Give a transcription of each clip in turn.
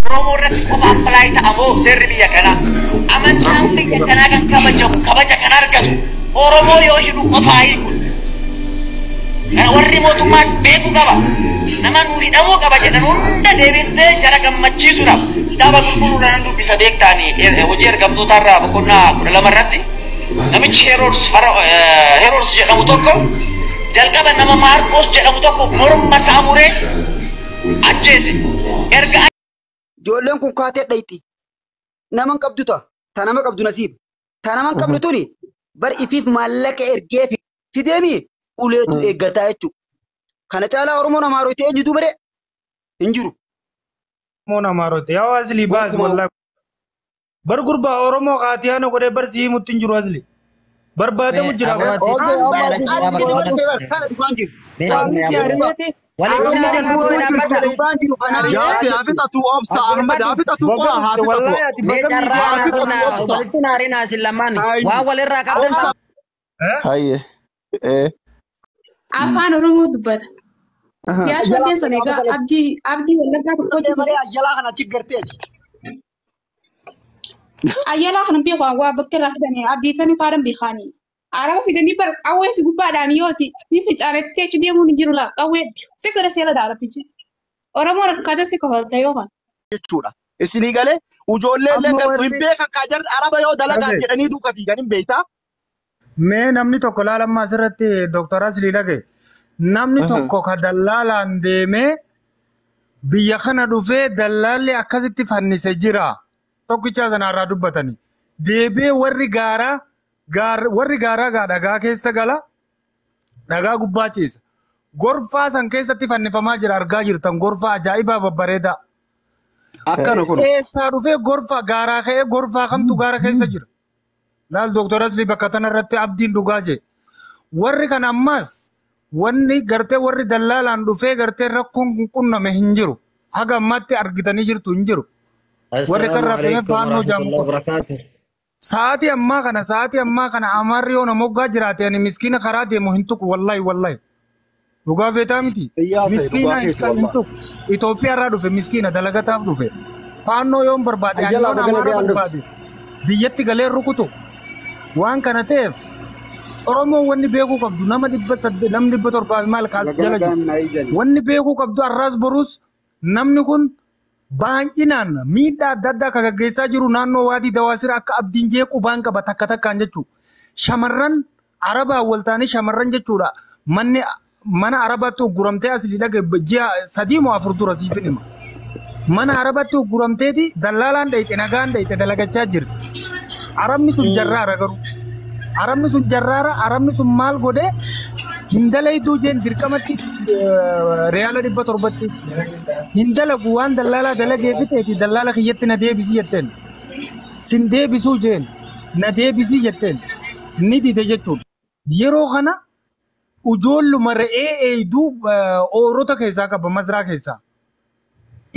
Oromoo irratti qofa apply ta'amoo seerri biyya kanaa? Amantaan biyya kanaa kan kabajamu, kabaja kan argatu Oromoo yoo hidhu qofaa hiiku. Kana warri mootummaas beekuu qaba. Nama nu hidhamuu qaba jedhan hunda deebistee jara gammachiisuudhaaf kitaaba qulqulluudhaan nan dubbisa beektaanii hojii ergamtootaarraa boqonnaa 12 irratti namichi Heroodis Heroodis jedhamu tokko jalqaba nama Maarqos jedhamu tokko morma isaa muree ajjeese. Erga Ijoolleen kun kaatee dhayti. Nama hin qabdu ta'a. Ta nama qabdu nasiib. Ta nama hin qabne tuni bar ifiif maallaqa ergee fideemi uleetu eeggataa jechuudha. Kana caalaa Oromoon Amaarooti eenyutu bare hin jiru. Oromoon Amaarooti. Yaa asli baas Gonkumaa. Wallahi. Bar gurbaa Oromoo qaatiyaana godhee bar si himutti hin jiru asli. Barbaadamu jira bar. Okay, An amma bar ati ati gadi barsee bar kana dhufaan jiru. Walitti naannoo booda dhaabbata. Dhufaan jiru kanaa Jaati haa fixatu obsa Ahmed haa fixatu Baga qo'a haa dhufte fixatu. wallahi ati Mee baga carraa Haa naa fixatu kennaa obsa. walitti naarina isin lamaan waan walirraa qabdan. Obsa. Eh? Hayye. Afaan Oromoo dubbata. Siyaasa Ayyaala keessan gaafa egaa sana abdii wallaggaa tokko malee ture. ayyalaa kana achi garteeti. Ayyalaa kana beeku waa bakka irraa fidanii abdii sanii faadan beekaanii. Araba fidanii bar qawwee si gubbaadhaan yooti ni fincaanetti achi deemuun hin jiru laa qawwee si gara seera daaratichi. Oromoon akkaataa si kofalta yookaan. Jechuudha. Isinii galee ijoollee illee Amma gartuu hin warri beekan kaa jarri araba yoo dalagaa dhage. jedhanii duuka fiigan hin beektaa. Mee namni tokko laalammaa asirratti Dr. Aslii dhage. Namni tokko ka dallaalaan deemee biyya kana dhufee dallaalli akkasitti fannise jira. Tokkicha sanarraa dubbatani. Deebi'ee warri gaaraa warri gaaraa gaa dhagaa keessa gala dhagaa gubbaa ciisa. Gorfaa san keessatti fannifamaa jira argaa jirtan gorfaa ajaa'ibaa babbareedaa. Akkana kun. Eessaa dhufee gorfaa gaaraa ka'ee gorfaa kamtu gaara keessa jira? Laal Dooktar Aslii bakka tanarratti abdiin dhugaa jee. Warri kan ammas wanni gartee warri dallaalaan dhufee gartee rakkoon kun qunname hin jiru. Haga ammaatti argitanii jirtu hin jiru. Warri kan Assalaamu raafame alaikum faannoo jaamu warahmatullahi kun. wabarakatuh. Sa'aatii ammaa kana amaarri yoo nama moggaa jiraate ani miskiina karaa deemu hin tuqu wallahi wallahi. Dhugaa feetaa miti. Iyyaa ta'e dhugaa Miskiina hin keeti hin wallahi. tuqu. Itoophiyaa irraa dhufe miskiina dalagataaf dhufe. Faannoo yoon barbaade ani Ayyalaa yoon baga amaara nagaan dhufte. barbaade biyyatti galee rukutu. Waan kana ta'eef Oromoon wanni beekuu qabdu nama 800 namni 700 maal kaas Baga jala jiru. nagaan naa ijani. Wanni beekuu qabdu har'aas borus namni kun baay'inaan miidhaa adda addaa kan gaggeessaa jiru naannoo waadii dawaasira akka abdiin jee qubaan qaba takka takkaan jechuudha. Shamarran arabaa wal ta'anii shamarran jechuudha. Manni mana arabaatti ugguramtee asii dhage ji'a 3 moo 4 dura siifin hima. Mana arabatti ugguramteeti dallaalaan dhayxe nagaan dhayxe dalagachaa jirti. Arabni sun jarraara garuu. Arabni sun jarraara arabni sun maal godhee hin dalayduu jeen dirqamatti reyaala 700tti hin dalagu waan dallaalaa dalagee fiteeti dallaala kiyyatti na deebisii jetteen. Sin deebisuu jeen na deebisii jetteen ni dide jechuudha. Yeroo kana ijoolluma re'ee eeyduu oorota keessaa qaba mazraa keessaa.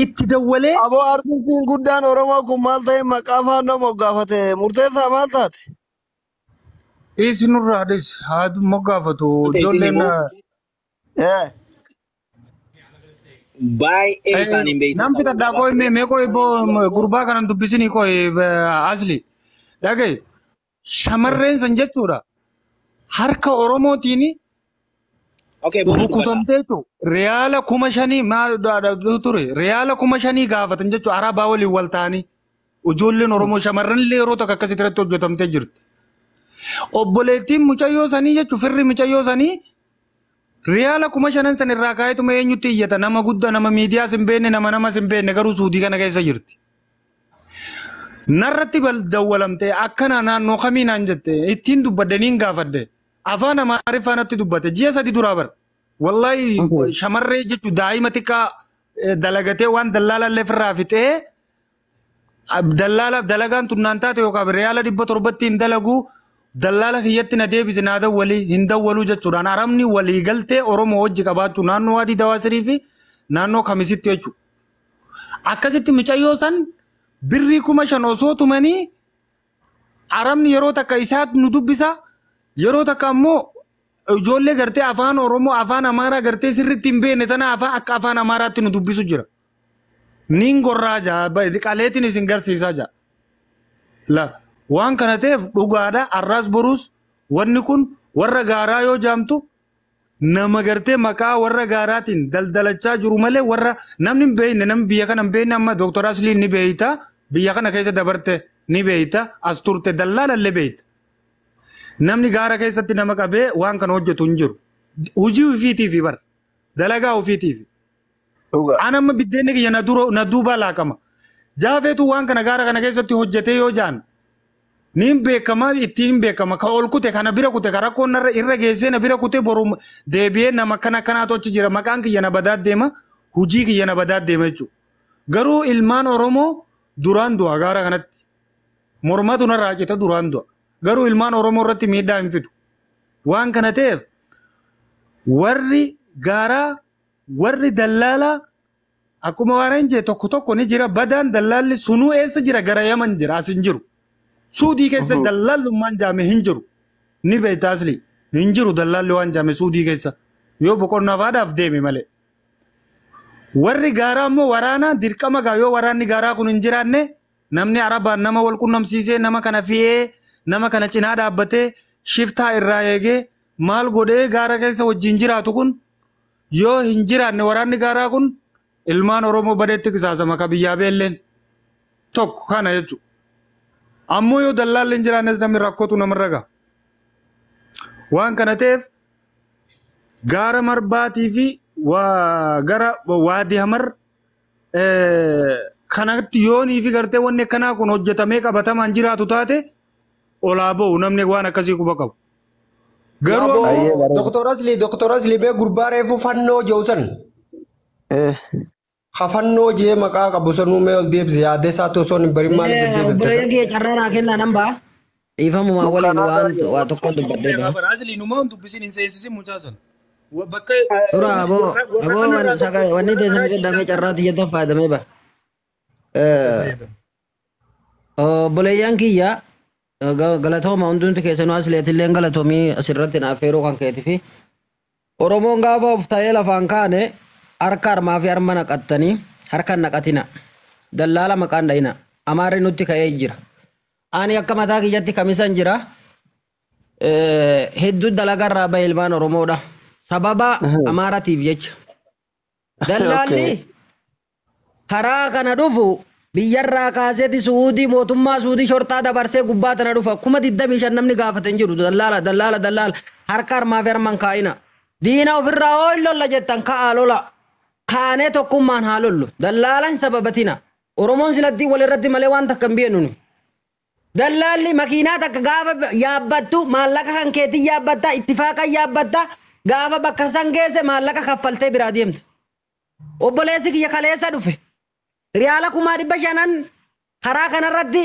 Itti dawwalee Aboo artistiin guddaan Oromoo kun maal ta'e maqaa faannoo moggaafate murteessaa maal taate? Dhiisi nurraa dhiisi haa moggaafatu Ta'e isin ijoolleen immoo baay'ee isaaniin beektu Nam fixadhaa qoy mee qoy gurbaa kanan dubbisinii qoy asli dhagaye shamarreen san jechuudha harka Oromootiin Okay, booda dubbadha. rukutamtee jechuudha reyaala 5,000 maal ture reyaala 5,000 gaafatan jechuudha arabaa waliin wal ta'anii ijoolleen Oromoo shamarran illee yeroo tokko akkasitti irratti hojjetamtee jirti. Obboleettiin mucayyoo sanii jechuun firri mucayyoo sanii Riyaala 5,000 san irraa kaa'eetuma eenyutti iyyata nama guddaa nama miidiyaas hin beekne nama namas hin beekne garuu suudii kana keessa jirti. Narratti dawwalamte akkana naannoo kamii naan jette ittiin dubbadde niin gaafadde afaan amaariffaa natti dubbate ji'a 3 duraa bara. Wallahi shamarree jechuun daa'ima xiqqaa dalagatee waan dallaala illee ofirraa fixee dallaala dalagaan tun naan taate yookaan reyaala 700tti hin dalagu dallaala kiyyatti na deebise naa dawwalii hin dawwaluu jechuudhaan arabni walii galtee Oromoo wajji qabaachuu naannoo waadii dawaasirii fi naannoo kamisitti jechuudha. Akkasitti mucayyoo san birrii 5,000 osoo tumanii arabni yeroo takka isaat nu dubbisa yeroo takka ammoo ijoollee gartee afaan Oromoo afaan Amaaraa gartee sirriitti hin beekne tana afaan akka afaan Amaaraatti nu dubbisu jira. Niin gorraa jaa qaleetiin isin garsiisaa jaa. La waan kana ta'eef dhugaadha arraas boruus wanni kun warra gaaraa yoo jaamtu nama gartee maqaa warra gaaraatiin daldalachaa jiru malee warra namni hin beekne namni biyya kana hin beekne amma Dooktor Asliin ni beeyta biyya kana keessa dabarte ni beeyta as turte dallaalallee beeyta. Namni gaara keessatti nama qabee waan kana hojjetu hin jiru. Hojii ofiitiifi bara dalagaa ofiitiifi. An amma biddeenni kiyya na duuba laaqama. Jaafeetu waan kana gaara kana keessatti hojjetee yoo jaan niin beekama ittiin beekama ka ol kute kana bira kute ka rakkoon narra irra geessee na bira kute boru deebi'ee nama kana kanaatu achi jira maqaan kiyya na badaa deema hojii kiyya na badaa deema jechuudha. Garuu ilmaan Oromoo duraan du'a gaara kanatti mormatu narraa cita duraan du'a. Garuu ilmaan Oromoo irratti miidhaa hin fidu. Waan kana ta'eef warri gaaraa warri dallaalaa akkuma warreen jee tokko tokko ni jira badaan dallaalli sunuu eessa jira gara Yaman jira as hin jiru. Suudii keessa dallaalummaan jaame hin jiru. Ni beekta asli hin jiru dallaalli waan jaame suudii keessa yoo boqonnaa faadhaaf deeme malee. Warri gaaraa immoo waraana dirqama gaa yoo waraanni gaaraa kun hin jiraanne namni arabaan nama wal qunnamsiisee nama kana fi'ee nama kana cinaa dhaabbatee shiftaa irraa eegee maal godhee gaara keessa wajjin jiraatu kun yoo hin jiraanne waraanni gaaraa kun ilmaan Oromoo badeetti qisaasama ka biyyaa beelleen tokko kana jechuudha. Ammoo yoo dallaalli hin jiraannes namni rakkootu namarra gaha. Waan kana ta'eef gaara marbaatii fi gara waadii hamar kanatti yoonii fi gartee wanni akkanaa kun hojjetamee qabatamaan jiraatu taate olaa ba'u namni waan akkasii quba qabu. Garuu Doktor Asli mee gurbaa reefu fannoo jiru san. Kafannoo jee maqaa qabu sanuu mee ol deebise yaadde isaatti osoo hin barin maaliif deddeebifte? Obboleeyyan kiyya carraa naa kennaa nan ba'a. Dhiifamuma waliin waan waa tokkoon dubbadhee ba'a. Asli numaa hin dubbisin hin seensisin mucaa sana. Bakka Dura aboo aboo wanni teessanii dadhabee carraa tiyyatti fayyadamee ba'a. Obboleeyyan kiyya galatooma hundumti keessanuu asleetillee galatoomii asirratti naaf yeroo kan keetii fi Oromoon gaafa of ta'ee lafaan kaane harka harmaa fi harma naqattanii harka naqatina dallaala maqaan dha'ina amaarri nutti ka'ee jira. Ani akka mataa kiyyatti kamisan jira hedduu dalagarraa bahe ilmaan Oromoodha. Sababa amaaratiif jecha. Dallaalli karaa kana dhufu biyyarraa kaaseeti Suudii mootummaa Suudii shorxaa dabarsee gubbaa tana dhufa 25,000 namni gaafate hin jiru dallaala dallaala dallaala harka harmaa fi harman kaa'ina. Diina ofirraa hoo hin lolla jettan ka'aa lola. Kaanee tokkummaan haa lollu. Dallaalaan sababatina. Oromoon silatti walirratti malee waan takka hin beeknu. Dallaalli makiinaa takka gaafa yaabbattu maallaqa kan keetii yaabbatta ittifaaqa yaabbatta gaafa bakka san geesse maallaqa kaffaltee biraa deemta. Obboleessi kiyya kaleessa dhufe. Riyaala 500,000 karaa kanarratti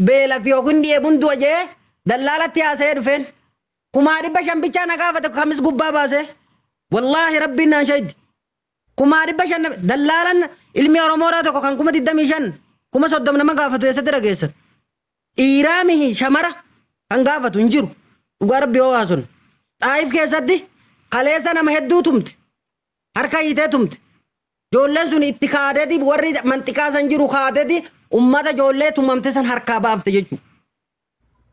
beela fi yookiin dheebuun du'a jee dallaalatti haasa'ee dhufeen. 500,000 bichaa na gaafate kamis gubbaa baase. Wallaahi rabbiin naan shahidi. 500,000 dallaalan ilmi Oromoodhaa tokko kan 25,000 30,000 nama gaafatu eessatti dhageessan. Dhiiraa mihi shamara kan gaafatu hin jiru. Dhugaa rabbi yoo haasun. Xaayif keessatti kaleessa nama hedduu tumte. Harka hiitee tumte. Ijoolleen sun itti kaateeti warri manxiqaa san jiru kaateeti ummata ijoollee tumamte san harkaa baafte jechuudha.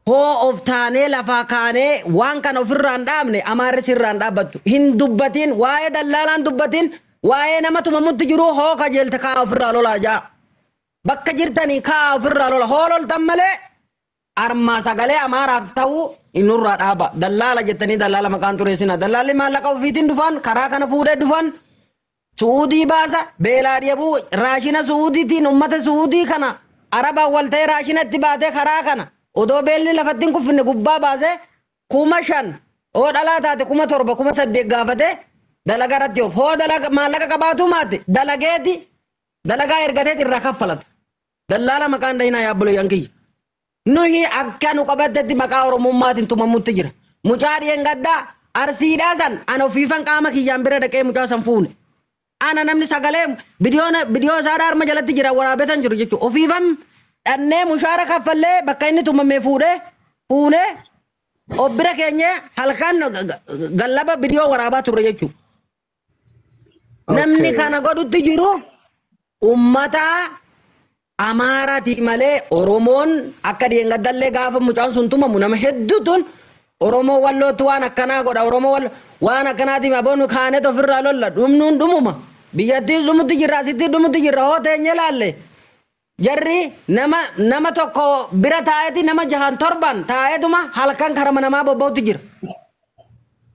Hoo of taanee lafaa kaanee waan kana ofirraa hin dhaabne amaarri sirraa hin dhaabbattu. Hin dubbatin waa'ee dallaalaan dubbatin waa'ee nama tumamutti jiru hoo kajeelte kaa ofirraa lolaa jaa. Bakka jirtanii kaa ofirraa lola hoo loltan malee armaa sagalee amaaraaf ta'uu innurraa dhaaba. Dallaala jettanii dallaala maqaan xureessina. Dallaalli maallaqa ofiitiin dhufan karaa kana fuudhee dhufan Suudii baasa beelaa dheebuu raashina Suudiitiin ummata Suudii kana arabaan wal ta'ee raashina itti baatee karaa kana odoo beelli lafatti hin kuffinne gubbaa baasee 5,000 hoo dhalaa taate 7,000 8,000 gaafatee dalagaa irratti of hoo dalaga maallaqa qabaatu maate dalageeti dalagaa ergateeti irraa kaffalata. Dallaala maqaan dhahinaa yaabboleeyyan kiyya. Nuyi akka nu qabattetti maqaa Oromummaatiin tumamutti jira. Mucaa dhiyeen gaddaa arsiidhaa san ana ofiifan qaama kiyyaan bira dhaqee mucaa san fuune. Ana namni sagalee bidiyoo isaa harma jalatti jira waraabetan jiru jechuudha. Ofiifan dhannee mushaara kaffallee bakka inni tumamee fuunee of bira keenyee halkan gallaba bidiyoo waraabaa turre jechuudha. Namni kana godhutti jiru Ummata Amaaraati malee Oromoon akka dhiyeengaddallee gaafa mucaan sun tumamu nama hedduutuun Oromoo wallootu waan akkanaa godha Oromoo walloo waan akkanaatiif aboonu kaanet ofirraa lolla dhumnuun dhumuma biyyattiis dhumutti jirra asittis dhumutti jirra hoo teenye laalle jarri nama nama tokko bira taa'eeti nama jahan torban taa'eetuma halkan karama namaa bobba'utti jira.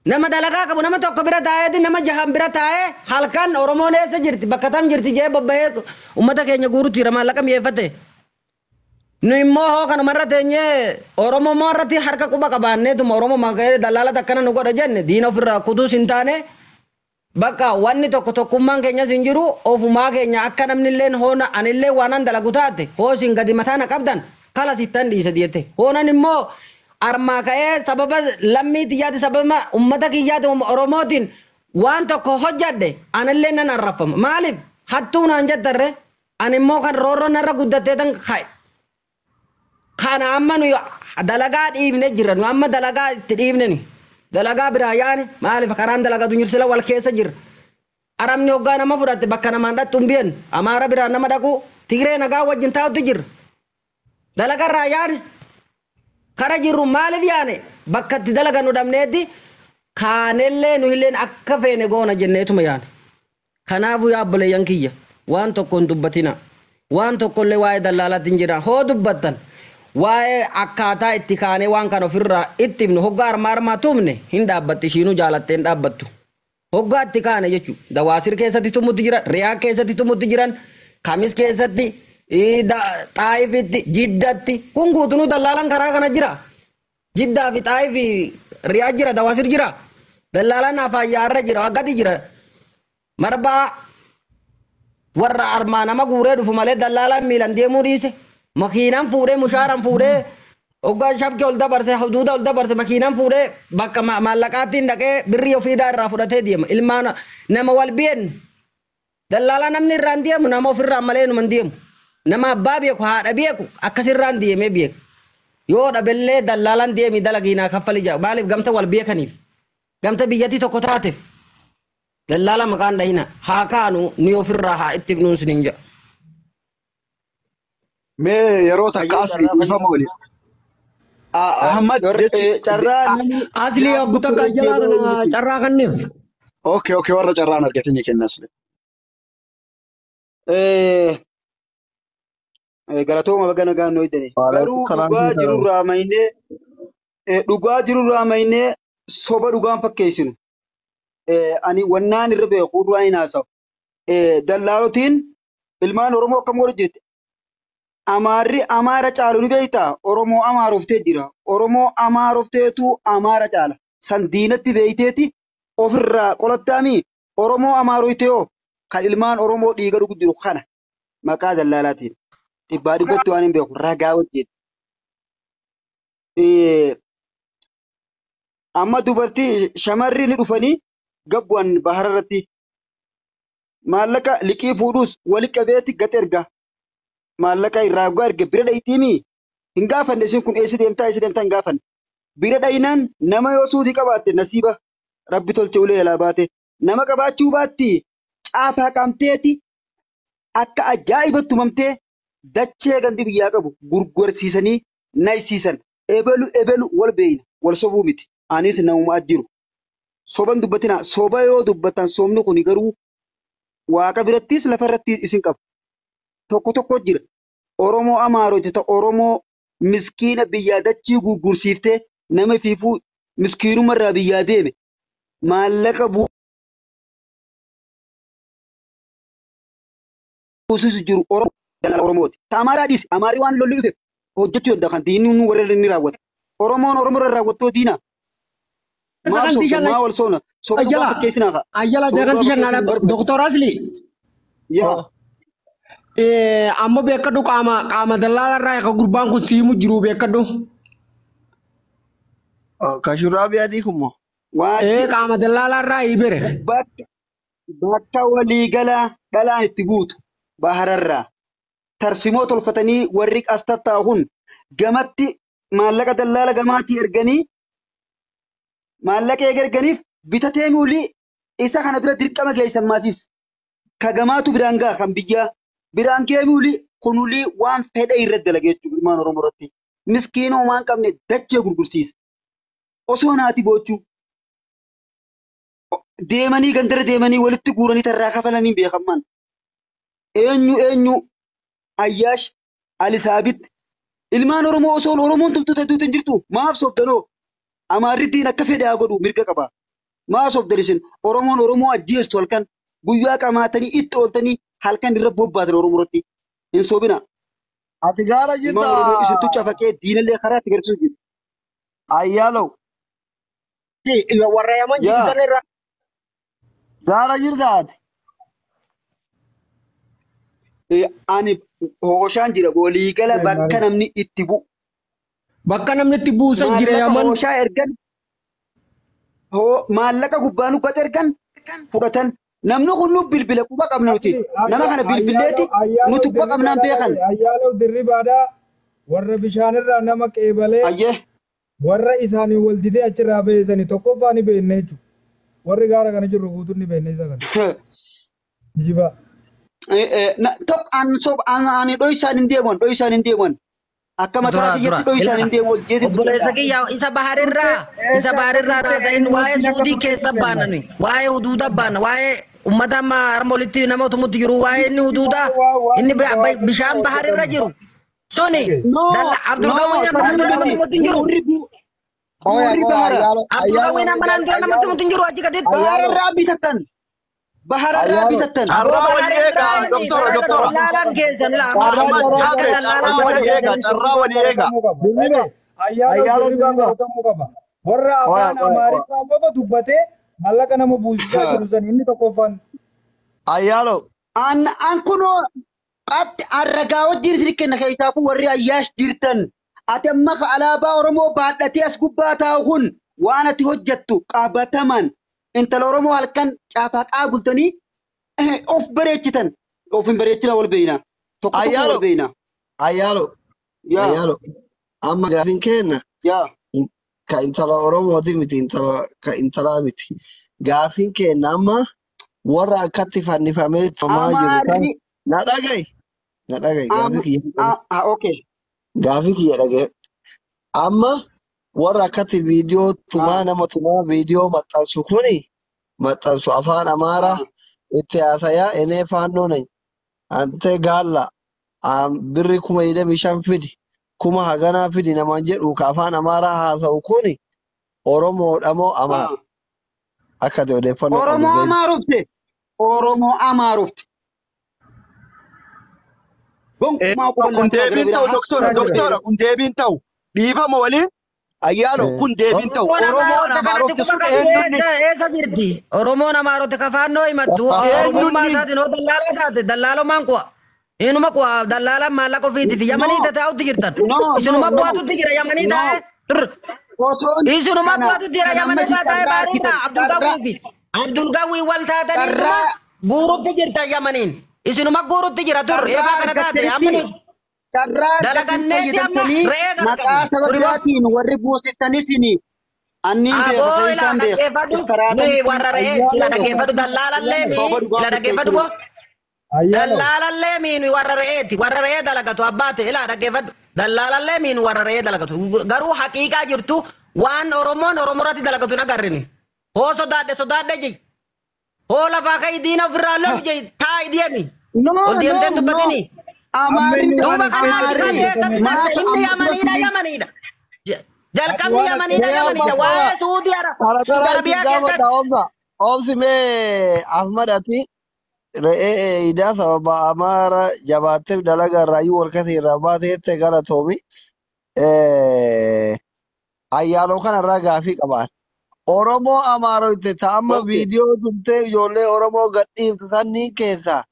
Nama dalagaa qabu nama tokko bira taa'eeti nama jahan bira taa'ee halkan Oromoon eessa jirti bakka tam jirti jee bobba'ee uummata keenya guurutti jira maallaqa mi'eeffate. Nu immoo hoo kanumarra teenyee Oromoo moo irratti harka quba qabaanneetuma Oromoo maqaa dallaalata akkana nu godha jenne diina ofirraa kutuus hin taane bakka wanni tokko tokkummaan keenyas hin jiru ofumaa keenya akka namni illeen hoona anillee waanan dalagu taate hoosiin gadi mataa na qabdan kalas ittan dhiisa jette hoonan immoo armaa ka'ee sababa lammii xiyyaati sababa ummata kiyyaati Oromootiin waan tokko hojjadhe anillee nan arrafama maaliif hattuu naan jettarre ani immoo kan roorroo narra guddattee tan ka'e. Kana amma nu dalagaa dhiibne jirra nu amma dalagaa itti dhiibne ni dalagaa biraa yaani maaliif karaan dalagatu jiru sila wal keessa jirra. Arabni hoggaa nama fudhatte bakka namaan dhattu hin beeknu Amaara biraa nama dhaqu Tigree nagaa wajjin taa'utti jirra. Dalagarraa yaani kara jirru maaliif yaane bakka itti dalagannu dhabneetti kaanellee nu illeen akka feene goona jenneetuma yaane. Kanaafuu yaa obboleeyyan kiyya waan tokko hin dubbatina waan tokkollee waa'ee dallaalaatti hin jiran hoo dubbattan waa'ee akkaataa itti kaanee waan kana ofirraa itti himnu hoggaa armaa armaa tumne hin dhaabbatti ishiinuu jaalattee hin dhaabbattu. Hoggaa itti kaane jechuudha. Dawaasir keessatti tumutti jiran, Riyaa keessatti tumutti jiran, Kamis keessatti, Xaayifitti, Jiddatti kun guutunuu dallaalaan karaa kana jira. Jiddaa fi Xaayifi Riyaa jira, Dawaasir jira. Dallaalaan Afayyaarra jira, gadi jira. Marbaa warra armaa nama guuree dhufu malee dallaalaan miilan deemuu dhiise. Makiinaan fuudhee mushaaran fuudhee hoggaa shabkee ol dabarse huduuda ol dabarse makiinaan fuudhee bakka maallaqaattiin dhaqee birrii ofiidaa irraa fudhatee deema. Ilmaan nama wal bi'een dallaalaa namni irraan deemu nama ofirraan malee numa hin deemu. Nama abbaa beeku haadha beeku akkasirraan deemee beeku. Yoo dhabellee dallaalaan deemi dalagiinaa kaffali jaa maaliif gamta wal beekaniif gamta biyyattii tokko taateef dallaala maqaan dhahina haa kaanu ni ofirraa haa itti himnuun sinin jedha. Mee yeroo takka asli dhiifama waliin. Ahmad jechi Carraa namni Asli hoggu takka jalaa carraa kanneef. Okay okay warra carraan argatanii kenna asli. Galatooma baga nagaan nu hidhani. Garuu dhugaa jirurraa maynee dhugaa jirurraa maynee soba dhugaan fakkeessinu. Ani wannaan irra beeku duraan hin haasa'u. Dallaalotiin ilmaan Oromoo akkam godhu jirti. Amaarri Amaara caalu ni beektaa? Oromoo Amaarooftee jira. Oromoo Amaarofteetu Amaara caala. San diinatti beeyteeti ofirraa qolattaami. Oromoo Amaarooftee hoo kan ilmaan Oromoo dhiiga dhugu jiru kana maqaa dallaalaatiin. Dhibbaa dhibbatti waan hin beeku ragaa wajjin. Amma dubartii shamarri ni dhufanii gabbu'an bahara irratti maallaqa liqii fuudhus wali qabeeti gad erga. Maallaqa irraa hoggaa erge bira dhayixiimi hin gaafanne isin kun eessa deemtaa eessa deemtaa hin gaafanne. Bira dhayinaan nama yoo suutii qabaatte nasiiba rabbi tolche ulee jalaa baate nama qabaachuu baatti caafaa qaamteeti akka ajaa'ibatti tumamtee dachee gandi biyyaa qabu gurgursiisanii naysiisan ebelu ebelu wal beeyna wal sobuu miti anis namuma jiru. Soban dubbatina soba yoo dubbatan sobni kun garuu waaqa birattis lafa irrattis isin qaba. Tokko tokko jira. Oromoo Amaaroti ta Oromoo miskiina biyyaa dachii gurgursiiftee nama fiifuu miskiinuma irraa biyyaa deeme maallaqa buusisu jiru Oromoo dalaala Oromooti. Ta Amaaraa dhiisi. Amaarri waan lolli dhufeef hojjechuu danda'a kan diinni nu warra inni raawwata. Oromoon Oromoo irra raawwattoo diina. Maal Sagantii soobta maa wal soona soba dhugaa Ayyala fakkeessinaa kaa. ayyala Soba dhugaa sagantii fakkeessuun shannaadha barbaadu. Doktor Asli. Yaa. Amma beekadhu qaama qaama dallaala irraa akka gurbaan kun siimu jiru beekadhu. Ka shurraabii adii kun moo? Waajjira Qaama dallaala irraa ibere. bakka bakka waliigalaa dhalaan itti guutu bahararraa tarsimoo tolfatanii warri as tattaa'u kun gamatti maallaqa dallaala gamaatii erganii maallaqa eega erganiif bitatee muulii isa kana bira dirqama geessan maasiif ka gamaatu biraan ga'a kan biyyaa Biraan geemuli kunulii waan fedha irratti dalagee jechuudha ilmaan Oromoo irratti. Miskiinoo waan qabne dachee gurgursiisa. Osoo naati boochuu deemanii gandara deemanii walitti guuranii tarraa kafalanii beekaman. Eenyu Ayyaash Alisaabit ilmaan Oromoo osoo Oromoon tumtuute duutu hin jirtu maaf sobdanoo Amaarrittiin akka fedhe haa godhu mirga qaba. Maaf sobdan isin Oromoon Oromoo ajjeestu halkan guyyaa qamaatanii itti ooltanii halkan irra bobbaatan Oromoo irratti hin sobina. Ati gaara Ilmaan Oromoo isintu cafaqee diinallee karaa itti garsiisu jiru. Ayyaalo. Warra Yaman jiru sana irraa. Gaara jirta ati. Ani hooshaan jira waliigala bakka namni itti bu'u. Bakka namni itti buusan jira Yaman. Hooshaa ergan maallaqa gubbaa nu gad ergan fudhatan. Namni kun nu bilbila quba qabna nuti. Nama kana bilbileeti nuti quba qabnaan beekan. Ayyaalaw dirribaadhaa warra bishaanirraa nama qeebalee warra isaanii wal didee achirraa beesanii tokkoffaa ni beekne jechuudha. Warri gaara kana jirru guutuun ni beekne isa kana. Jibaa. Ani dho'isaan hin deeman dho'isaan hin deeman. Akka mataa kiyyatti dho'isaan hin deemu hojjeeti. Obboleessa kiyya isa baharirraa haasa'in waa'ee suudii keessa baanani waa'ee huduuda baana waa'ee ummata amma harma olitti nama utumutti jiru waa'ee inni huduuda inni bishaan baharirra jiru suni Abdulqawwiin amma dura nama tumutti jiru. Abdulqawwiin amma dura nama tumutti jiru achi gaditti. Bahararraa bitattan. Bahararraa bitattan. Carraa walii eegaa doktora doktora. Laalaan keessan Carraa walii eegaa. Ayyaana dirribaa qoratamuu qaba. Warra afaan Amaariffaa qofa dubbatee maallaqa nama buusisaa jiru san inni tokkoffaan. Ayyaalo. An kunoo qabdi arragaa wajjin isin kenna keessaafuu warri ayyaash jirtan. Ati amma alaabaa Oromoo baadhatee as gubbaa taa'u kun waan ati hojjettu qabataman intala Oromoo halkan caafaqaa bultanii of bareechitan. Of hin bareechina wal beeyna. Tokko tokko wal beeyna. Ayyaalo. Ayyaalo. Amma gaafiin kenna. Ka intala Oromooti miti intala ka intalaa miti. Gaafiin kenna amma warra akkatti fannifamee tumaa jiru. Na dhaga'i. Na dhaga'i. Gaafii kiyya. Okay. Gaafii kiyya dhaga'i. Amma warra akkatti viidiyoo tumaa nama tumaa viidiyoo maxxansu kuni maxxansu afaan Amaaraa itti haasayaa enee faannoo nañ ante gaalla birri 25,000 fidi kuma haganaa fidi namaan jedhu ka afaan Amaaraa haasa'u kuni Oromoodha moo Amaara? Akka ta'e odeeffannoo Oromoo Amaarufte. Oromoo Amaarufte. Kun deebiin ta'u doktora doktora kun deebiin ta'u dhiifama waliin ayyaalo kun deebiin ta'u Oromoon Amaarofte sun eenyunni. Eessa jirti? Oromoon Amaarofte ka faannoo himattu Oromummaa isaatiin hoo dallaalaa taate dallaalomaan ku'a. Inuma ku'a dallaalaan maallaqa ofiitiif Yamanii taa'utti jirtan. Isinuma bu'aatutti jira Yamanii taa'ee. Isinuma bu'aatutti jira Yamanii taa'ee baariidha Abdulqawwii fi Abdulqawwii wal taataniituma guurutti jirtan Yamaniin. Isinuma guurutti jira dur eefaa kana taate amma Carraa dalaganneeti amma re'ee maqaa saba biraatiin warri buusittanis anniin beeka isaan beeka. Warra re'ee ila dhaggeeffadhu dallaalallee ila dhaggeeffadhu boo. Dallaalallee miinu warra re'eeti warra re'ee dalagatu abbaate ila dhaggeeffadhu dallaalallee miinu warra re'ee dalagatu garuu haqiiqaa jirtu waan Oromoon Oromoorratti dalagatu hin agarrini. Hoo sodaadhe sodaadhe jee hoo lafaa ka'ii diina ofirraa lolu jee taa'i deemi. Ol deemtee dubbatini. Duuba kanaa keessatti garte inni Yamaniidha Yamaniidha. Jalqabni Yamaniidha Yamaniidha. Waa'ee Suudii Arabiyaa keessatti. Oomsi mee Ahmad ati re'ee idaa sababa Amaara jabaatteef dalaga irraayyuu wal kasee irraa baateette galatoomi. Ayyaanoo kanarraa gaafii qabaan. Oromoo Amaarofte ta'amma viidiyoo tumtee ijoollee Oromoo gadhiiftu sanniin keessaa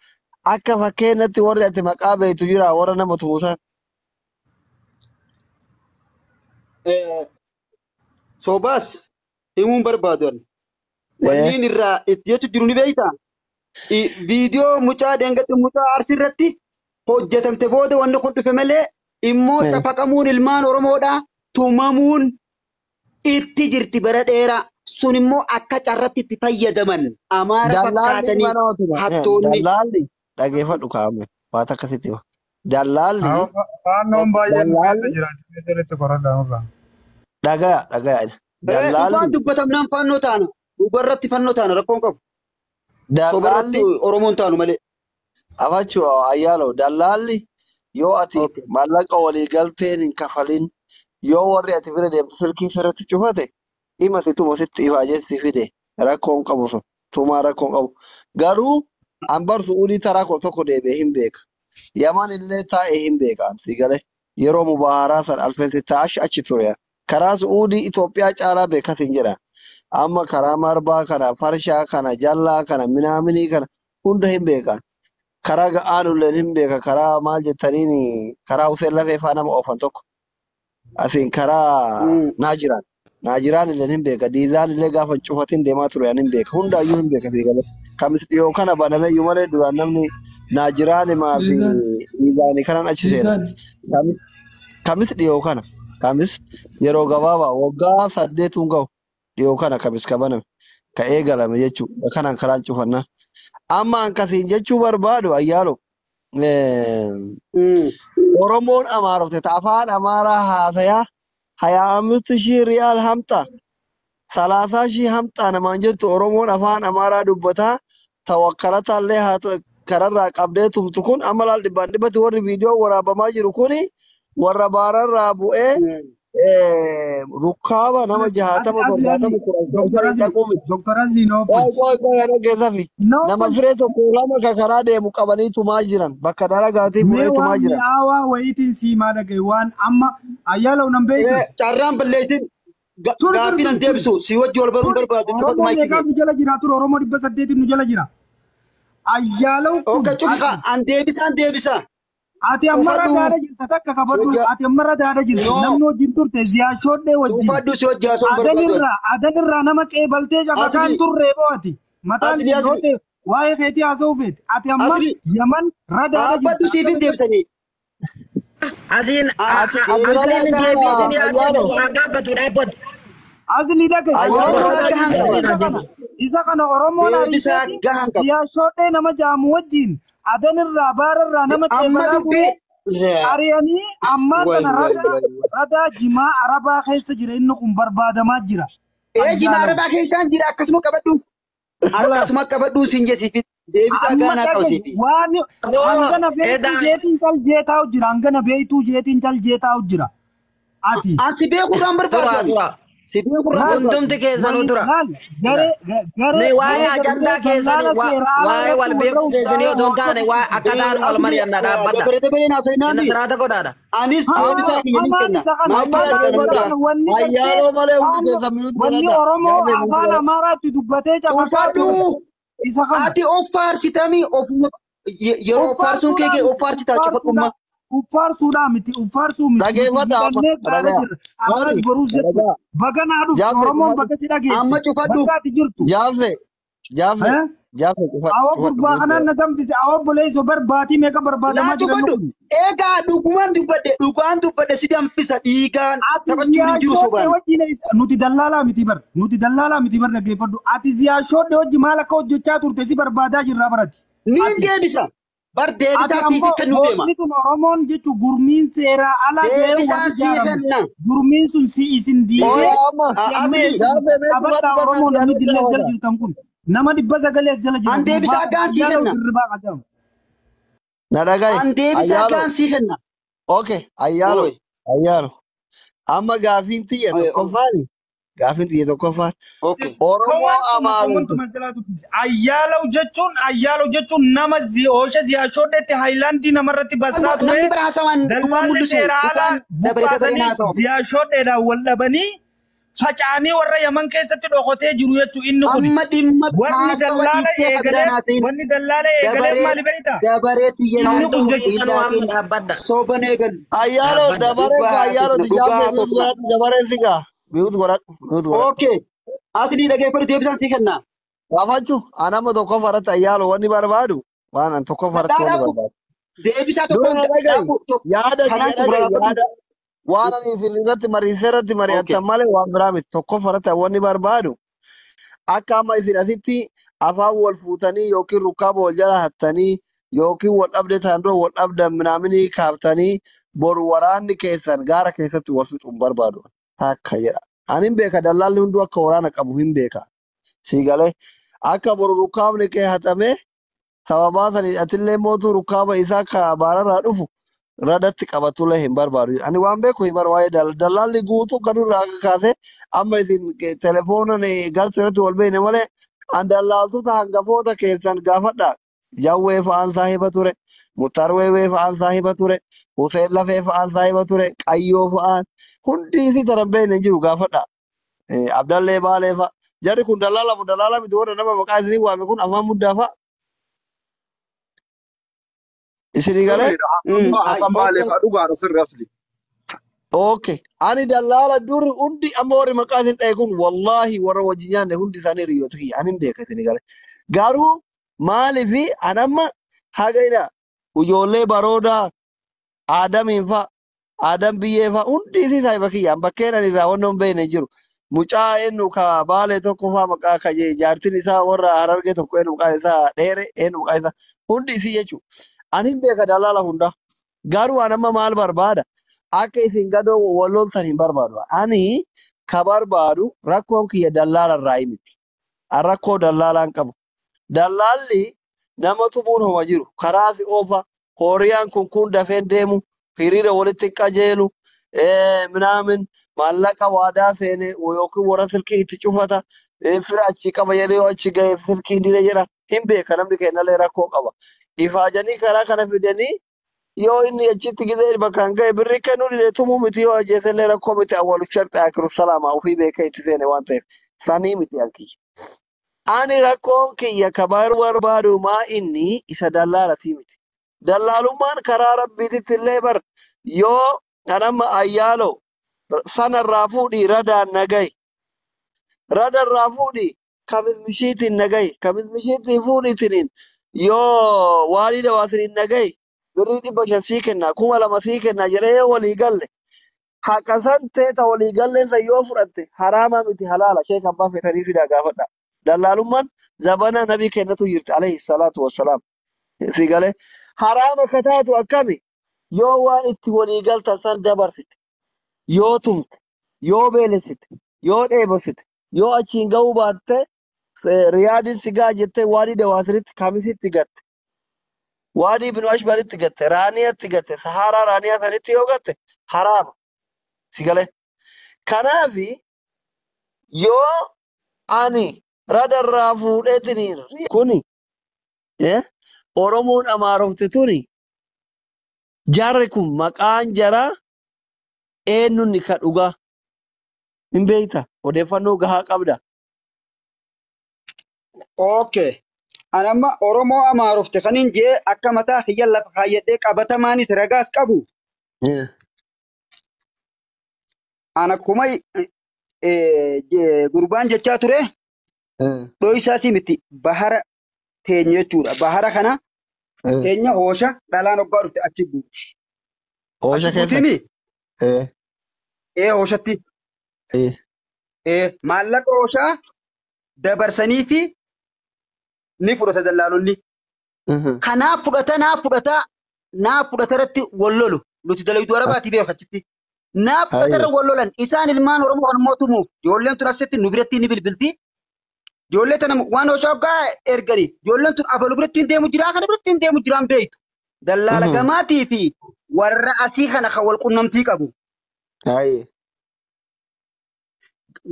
akka fakkeenyatti warri ati maqaa beektu jira warra nama tumusan. Sobaas himuun barbaadu. Wanniin irraa itti jechuun jiru ni beektaa? Viidiyoo mucaa deengatti mucaa arsii irratti hojjetamte booda wanni kun dhufe malee immoo cafaqamuun ilmaan Oromoodhaa tumamuun itti jirti bara dheeraa. Sun immoo akka carratti itti fayyadaman Amaara fakkaatanii hattoonni. Dallaalli dhageeffadhu kaa'ame. Waa akkasitti hima. Dallaalli Faannoon baay'een keessa dallaalli jiraachuu sirriitti qoradhaa nurraa. dhagaya dhagaya. Dhugaan Dallaalli dubbatamnaan fannoo taana. Dhugarratti fannoo taana rakkoon qabu. Sobarratti dallaalli Oromoon taanu malee. afachuu ayyaalo dallaalli yoo ati maallaqa walii galteen hin kafalin yoo warri ati bira deemtu silkii sirratti cufate dhima si tuma sitti ifaajessi fide rakkoon qabu sun tumaa rakkoon qabu garuu an bar su'uudii taraa koo tokko deebi'ee hin beeka yaman illee taa'ee hin beeka si galee yeroo mubaaraa san alfeesi taash achi ture karaa su'uudii Itoophiyaa caalaa beekasin jedha amma karaa marbaa kana farshaa kana jallaa kana minaaminii kana hunda hin beekan. Karaa ga'aan hin beeka karaa maal jettaniin karaa Hussein Lafee faa nama oofan tokko asiin karaa Naajiraan Naajiraan illee hin beeka diizaan illee gaafa hin cufatin deemaa ture ani hin beeka hundaayyuu hin beeka siigale kamis dhiyoo kana banameeyyuu malee duraan namni Naajiraan himaa fi Diizaan. diizaanii kanan achi seena Diizaan. kamis dhiyoo kana kamis yeroo gabaabaa waggaa 8 gahu dhiyoo kana kamis ka baname ka eegalame jechuudha kanaan karaan cufannaa amma akkasiin jechuu barbaadu ayyaalo. Oromoon amaarofte ta afaan amaaraa haasayaa 25,000 riyaal hamxa 30,000 hamxa namaan jettu Oromoon afaan amaaraa dubbataa tawakkalataallee haa kararraa qabdee tumtu kun amma laal dhibbaan dhibbatti warri viidiyoo waraabamaa jiru kuni warra baararraa bu'ee rukkaaba nama Asli 60 asli asli 70 10 Doktor 15 Asli dhaquu miti. Doktor Asli Qoy noofal. qoy qoy ana geessafi nama Noofal firee tokko lama ka karaa deemu qabanii tumaa jiran bakka dalagaatii mee bu'ee tumaa waan jiran. mi'aawaa wayiitiin siimaa dhagaye waan amma ayyaala unan beektu. Carraan balleessin Turi turi gaaffiin an turi turi. deebisu si wajji wal baruun Turi barbaadu cufadhu Oromoo maayikii meeqaaf kee. nu jala jira ture Oromoo 800 nu jala jira. Ayyaalaw kun Oka cufi ati an deebisaan deebisa. ati ammarra Cufadhu daada jirta takka si kabadhu wajji ati ammarra daada jirta no namni wajjin turte ziyaashoodhee wajjin. cufadhu si wajji haasa'uun barbaadu. Adanirraa nama qeebaltee cafaqaan Asli turree bo'ati. Mataan asli asli dhiyoote waa'ee keetii haasa'uu feete. Ati amma asli Yaman radaadha dhaabbadhu jirta. siif hin deebisanii. Asiin Ati Deebisaa asliin gaha deebii isin yaadde ayyaalo haa dhaabbatu dhaabbatu. Asli dhagaye ayyaalo Oromoon Deebisaa gahaan ariitee qaba. isa kana isa kana Oromoon Deebisaa ariiteeti gahaan qaba. ziyaashoodhee nama jaamu wajjin adanirraa baararraa nama Amma qeebalaa dubbii ture ari'anii ammaan way tana way radaa way way. radaa jimaa arabaa keessa jira inni kun barbaadamaa jira. Ee jimaa Ayyaalaw. arabaa keessaan jira akkasuma qabadhu. Akkasuma qabadhu siin jesiifi deebisaa Amma gaanaa dhagaye qabsiifi. waan Aboo hangana beektuu edaa jeetiin cal jeetaa jira hangana beektuu jeetiin cal jeetaa jira. Ati An si beekuurraan tura barbaadu ani. tura. Si beekuurraan laal barbaadu. Hundumti keessanuu wali tura. laal garee garee Ni waa'ee garee gartee ajandaa keessanii dallaala seera alaa waa'ee wal irratti warra beekuu keessanii hundaa'ee otoo hin taane hordofuu waa'ee akkataan wal Asli mari'anna dhaabbadha. dabaree dabareen Inna haasa'inaami. siraata godhaadha. Anis Hamaa deebisaa kiyya nin hamaan kenna. isa kana Maayikii hamaan argana isa biraa. kana wanni gartee Ayyaalo malee hundi faannoo keessan mute wanni godhadha. Oromoo Jaafee mute afaan godhadha. Amaaraatti dubbatee cafaqaa Cufadhu. ture isa kana. Ati of faarsitamii ofuma yeroo of faarsuun kee Uffaarsuudhaa kee miti of faarsitaa cufadhumma. uffaarsuudhaa uffaarsuudhaa miti uffaarsuun miti nuti Dhageeffadha amma hidhannee gaala dhagaya. jirra arras Maali boruus jechuudha. dhagaya. Baga naa dhufte Jaafee Oromoon cufadhu. baga si dhageesse Amma cufadhu. bakka ati jirtu. Jaafee jaafee Eh? jaafee cufadhu Awwa cufadhu gurbaa mute kanaan godhadha. na danfise awwa obboleessoo barbaatii meeqa Laa barbaadamaa jira cufadhu. inni kun. Egaa dhugumaan dubbadhe dhugaan dubbadhe si danfisa dhiigaan Ati taphachuun hin jiru ziyaashoodhe sobaan. wajjin nuti dallaalaa miti bar nuti dallaalaa miti bar dhaggeeffadhu ati ziyaashoodhe wajji maal akka hojjechaa turte si barbaadaa jirraa barati. Nin Ati deebisa. Bar ati deebisaa siif ammoo kennuu deema. gootni sun Oromoon jechuun gurmiin seeraa alaa ta'ee Deebisaa warri sii ijaaramu kenna. gurmiin sun si isin Ooya diigee amma ati amma Asli isin jaafee mee cufadhu qabadhaa bakka Oromoo namni ati dillee jala jala. jirtan kun nama 900 as jala jira an gurbaa deebisaa gaan sii ayyaala kenna. dirribaa qajamu. Na dhagaye An deebisaa ayyaalo. gaan sii kenna. Okay ayyaalo Ooy. ayyaalo. Amma gaafiin tiyya Ooy. tokkoffaani. Gaafiin tiyya tokkoffaan. Okay. Oromoo Kawaan tuma amaarofte. komantu jalaa dubbise. Ayyaalaw jechuun nama oosha ziyaashoodhetti haayilaandii namarratti bassaa ture. Namni bara haasawaan dhugaan Dallaalli mul'isu seera alaa dhugaan dabaree dabareen buqqaasanii haasawamu. ziyaashoodheedhaan wal dhabanii faca'anii warra Yaman keessatti dhokotee jiru jechuun inni kuni. Amma dhimma Wanni haasawa dallaala dhiiftee ka biraan eegaleef haasa'in wanni dallaala eegaleef dabaree maali beektaa? dabaree xiyyeeffannaa Inni kun Hundumti jechuun keessanuu amma dhiibbaatiin dhaabbadha. soban eegalu. Ayyaalo Dhaabbadha. dabaree Dhugaa ka ayyaalo haasofna dhugaa jaafee mute haasofna. godhadhu dabaree sigaa. Mute godhadhu mute godhadhu. Okay. Asli dhageeffadhu deebisaan sii kenna. Gaafachuu anama tokkoffaa irratti ayyaalo wanni barbaadu waan an tokkoffaa irratti wanni Dhaabu barbaadu. deebisaa Dura tokko na dhagayi dhaabu yaada kiyya kanaan xumura dhagayi dhaabbadhu. yaada waan ani isin irratti mariisee irratti Okay. mari'attan malee waan biraa miti tokkoffaa irratti wanni barbaadu akka amma isin asitti afaan wal fuutanii yookiin rukkaaba wal jala hattanii yookiin wal dhabdee ta'an dura wal dhabdan minaaminii kaaftanii boru waraanni keessan gaara keessatti wal fixuu hin barbaadu. Takka jedha. Ani hin beeka dallaalli hunduu akka waraana qabu hin beeka. Sii galee akka boru rukkaamni kee hatame sababaa sanii atillee mootuu rukkaama isaa ka baararraa dhufu radatti qabatullee hin barbaadu. Ani waan beeku hin barbaadu. Waa'ee dallaalli guutuu kanurraa akka kaase amma isin telefoonaan galcha irratti wal beekne malee an dallaaltota hangafoota keessan gaafadha. Jawwee fa'aan saahiba ture, Muttar Weewee fa'aan saahiba ture, Hussein Lafee fa'aan saahiba ture, Qayyoo fa'aan hundi isii taran beekne hin jiru gaafadha. Abdallee Baalee fa'a. Jarri kun dallaala mu dallaala miti warra nama maqaa isinii waame kun afaan muddaa fa'a. Isinii galee? Sirriidha. Hasan Baalee fa'a dhugaadha sirri asli. Okay. Ani dallaala dur hundi amma warri maqaa isin dhaye kun wallaahi warra wajjin nyaanne hundi isaanii hiriyoota kiyya. Ani hin beeka isinii galee. Garuu maaliifi an amma haga ila ijoollee baroodaa Aadamiin fa'a Aadam biyyee fa'a hundi isii saahiba kiyya. An bakkeen ani irraa wanni hin beekne hin jiru. Mucaa eenyu ka Baalee tokko fa'a maqaa ka jaartiin isaa warra Harargee tokko eenyu maqaan isaa dheere eenyu maqaan isaa hundi isii jechuudha. Ani hin beeka dallaala hunda. Garuu an amma maal barbaada? Akka isin gadoo wal loltan hin barbaadu. Ani ka barbaadu rakkoon kiyya dallaala irraa miti. An rakkoo dallaalaan qabu. Dallaalli nama tumuun homa jiru. Karaa si oofa. Horiyaan kun kun dafeen deemu. Hiriira walitti qajeelu. Minaamin maallaqa waadaa seene yookiin warra silkii itti cufata. Fira achi qaba jedhee yoo achi ga'e silkii dide jedha. Hin beeka namni kennallee rakkoo qaba. Ifaajanii karaa kana fidanii yoo inni achitti gizee bakka hin ga'e birrii kennuu dide tumuu miti yoo ajjeesellee rakkoo miti awwaalu sharxi akiru salaamaa ofii beekee itti seene waan ta'eef sanii miti ankiyya. Ani rakkoon kiyya ka barbaadu maa inni isa dallaalatii miti. Dallaalummaan karaa rabbiititti illee bar yoo kan amma ayyaalo sanarraa fuudhii radaan nagayi. Radarraa fuudhii kamis mishiitiin nagayi. Kamis mishiitiin fuudhiitiniin yoo waalii dawaatiniin nagayi. Birrii 500 sii kenna 2000 sii kenna jedhee yoo walii galle. Haqa san teeta walii galleen san yoo fudhatte haraama miti halaala sheek abbaa feetanii fidaa gaafadha. Dallaalummaan zabana nabii kennatu jirti alayhi salaatu wassalaam. Si galee haraama ka taatu akkami yoo waan itti walii galtan san dabarsite yoo tumte yoo beelessite yoo dheebosite yoo achiin ga'uu baatte riyaadin si ga'a jettee waadii dawaasiritti kamisitti gatte waadii binu ashbaritti gatte raaniyatti gatte saharaa raaniyaa sanitti yoo gatte haraama si galee. Kanaafi yoo ani radarraa fuudheetiniin kuni Oromoon amaarofte tuni jarri kun maqaan jaraa eenyuun ka dhugaa hin beekta odeeffannoo gahaa qabda. Okay. Ani amma Oromoo amaarofte kan hin jee akka mataa kiyya lafa kaayyadhee qabatamaanis ragaas qabu. Ani akkuma gurbaan jechaa ture dho'isaasii miti bahara teenya jechuudha. Bahara kana teenya hoosha dhalaan hoggaa dhufte achi buuti. Hoosha Achi buutimi? keessatti. Ee hooshatti. Maallaqa hooshaa dabarsanii fi ni fudhata dallaalonni. Kanaaf fudhata naaf fudhata naaf fudhata irratti wal lolu. Nuti dalayduu arabaatii beeku achitti. Naaf fudhata irra wal lolan isaan ilmaan Oromoo kan mootummuuf ijoolleen tun asitti nu biratti ni bilbilti. Ijoollee tana waan hooshaa hoggaa ergani. Ijoolleen tun abalu biratti hin deemu jiraa kana biratti hin deemu jiraan beektu. Dallaala gamaatii fi warra asii kana kan wal qunnamtii qabu.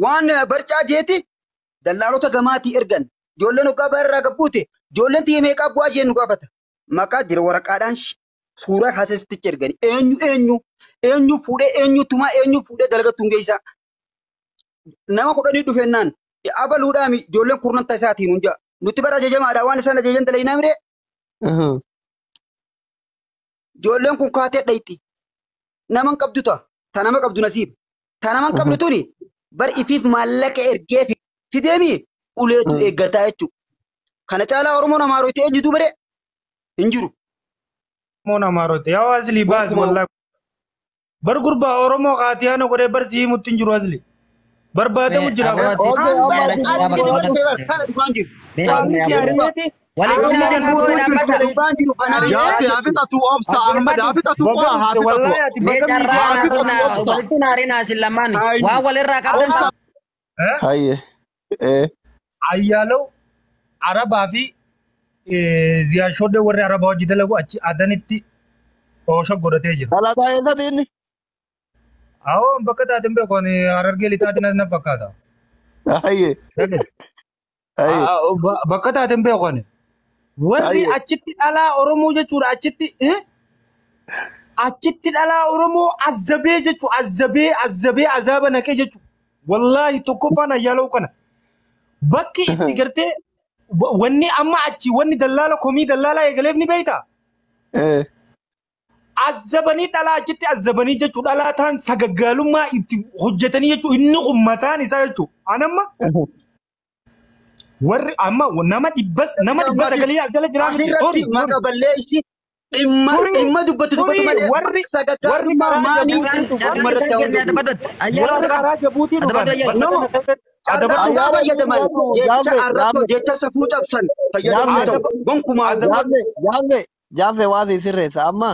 Waan barcaa jeeti dallaalota gamaatii ergan. Ijoolleen hoggaa baay'ee gabbuute ijoolleen tiyya meeqaa bu'aa jeen nu gaafata. Maqaa jira waraqaadhaan suuraa kaasestichi ergani. Eenyu eenyu eenyu fuudhee eenyu tumaa eenyu fuudhee dalagattuun geessaa. Nama 10 dhufennaan abaluudhaami ijoolleen kurnanta isaatiin hunjaa. Nuti bara ajajamaadha waan isaan ajajan dalaginaa miree. Ijoolleen kun kaatee dhayti. Nama hin qabdu ta'a. Ta nama qabdu nasiib. Ta nama hin qabdu tuni bar ifiif maallaqa ergee fideemi uleetu eeggataa jechuudha. Kana caalaa Oromoon amaarootti eenyutu bare hin jiru. Oromoon amaarootti yaa asli baas wallaahi. Bar gurbaa Oromoo qaatiyaana godhee bar sii himutti hin jiru asli. Barbaadamu jira. Walitti naarinaa booda dhaabbata. Jaafe haafixatu obsa Ahmad haafixatu Baga qo'a dhufte haafixatu. wallahi ati Mee baga carraa miidhaa naa Haafixatu kennaa obsa. walitti naarinaa isin lamaan waan walirraa qabdan Obsa. Hayyee. Ayyaalaw Arabaa fi Ziyaashoodee warri Arabaa hojii dalagu achi Adanitti oosha godhatee jira. Dhalataa eessatti inni? Awoo bakka taateen beeku ani Harargee lixaatiin na fakkaata. Hayyee. Hayyee. Bakka taateen beeku ani. Warri Hayyee. achitti dhalaa Oromoo jechuudha achitti achitti dhalaa Oromoo azzabee jechuudha azzabee azzabee azaaba naqee jechuudha. Wallaahi tokkoffaan ayyaalaw kana. Bakki itti gartee wanni amma achi wanni dallaala komii dallaalaa eegaleef ni beektaa? Azzabanii dhalaa achitti azzabanii jechuudha. Dhalaa ta'an sagaggaalummaa itti hojjetanii jechuudha. Inni kun mataan isaa jechuudha. An amma warri amma nama 900 as jala jiraa miti. Asirratti Turi maqa balleessi dhimma turi dhimma dubbatu dubbatu turi malee warri warri sagaggaalummaa karaa maanii Jabuutii dhufan Carraan dhimma isaan irratti kenne hawaasa adabadhu. Ayyaalaw warri adabadhu. karaa Jabuutii dhufan Adabadhu ayyaalaw. bakka No, tana keessatti carraa adabadhu dhugaa fayyadaman jecha Jaafe arrabsoo jaafe jecha safuu cabsan fayyadamuu jaafe ta'u gonkumaa adabadhu jaafe jaafe jaafe waan si sirreessa amma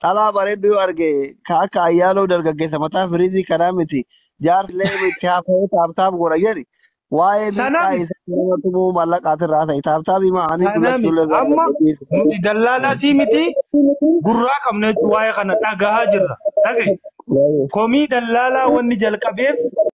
dhalaa bareedduu yoo arge ka akka ayyaaloo dargaggeessa mataa firiizii kanaa miti jaarsillee itti hafee taaptaap godha jedhi waa'ee Sanaa miidhaa miti. isaa nama tumuu mallaqaatirraa ta'e taaptaabii ma'anii Sanaa dullatti miti. dullatti Amma nuti dallaalaa sii miti gurraa qabna jechuun waa'ee kana dhagahaa jirra. Dhagahi. Komii dallaalaa wanni jalqabeef